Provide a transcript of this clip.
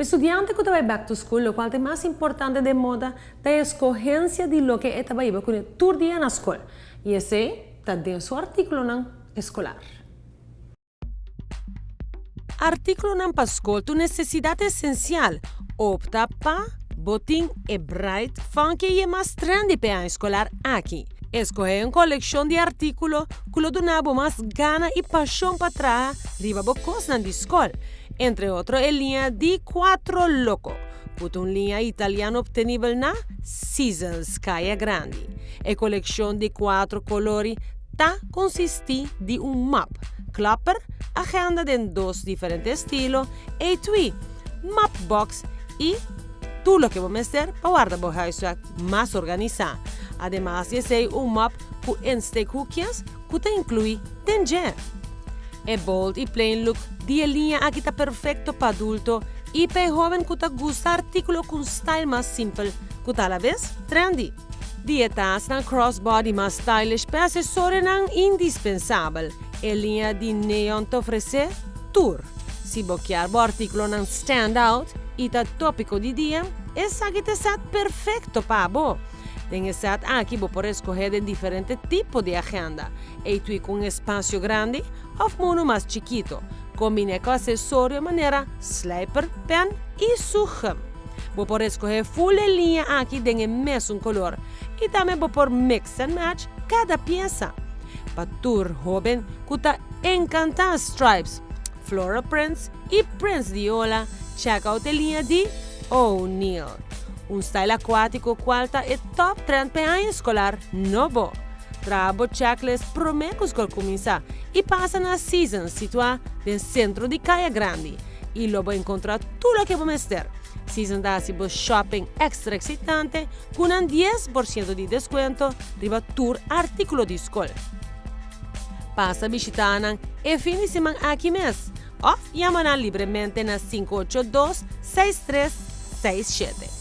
Studiante cu ta bay back to school, locual ta mas importante den moda, ta e escogencia di loke e ta bay hiba cune tur dia na scol. Y esey ta den su articulonan escolar. Articulonan pa scol ta un necesidad esencial. Opta pa bo tin e bright, funky y e mas trendy p'e aña escolar aki. Escoge un coleccion di articulo cu lo duna bo mas gana y pasion pa traha riba bo cosnan di scol. Entre otro e liña di Quattro Loco, cu ta un liña italiano obtenibel na Seasons Caya Grandi. E coleccion di cuatro colori ta consisti di un map, klapper, agenda den dos diferente estilo, etui, map box y tur loke bo mester pa warda bo huiswerk mas organisa. Ademas di esey un map cu insteekhoekjes cu ta inclui den dje. E bold y plain look di e liña aki ta perfecto pa adulto y pa e hoben cu ta gusta articulo cu un style mas simpel cu ta alabes trendy. Di e tasnan crossbody mas stylish pa e asesorionan indispensabel, e liña di Neon ta ofrece tur. Si bo kier bo articulonan stand out y ta topico di dia, esaki ta e set perfecto pa bo. Den e set aki bo por escoge den diferente tipo di agenda, etui cu un espacio grandi of mono mas chikito, combine cu accesorio manera slijper, pen y su gum. Bo por escoge full e liña aki den e mesun color y tambe bo por mix and match cada pieza. Pa tur hoben cu ta encanta stripes, floral prints y prints di ola, check out e liña di O'Neill. Un style acuatico cual ta e top trend p'e aña escolar nobo. Traha bo checklist prome cu scol cuminsa y pasa na Seasons situa den centro di Caya Grandi y lo bo encontra tur loke bo mester. Seasons ta haci bo shopping extra excitante cu nan 10% di descuento riba tur articulo di scol. Pasa bishita nan e fin di siman aki mes of yama nan libremente na 582 6367.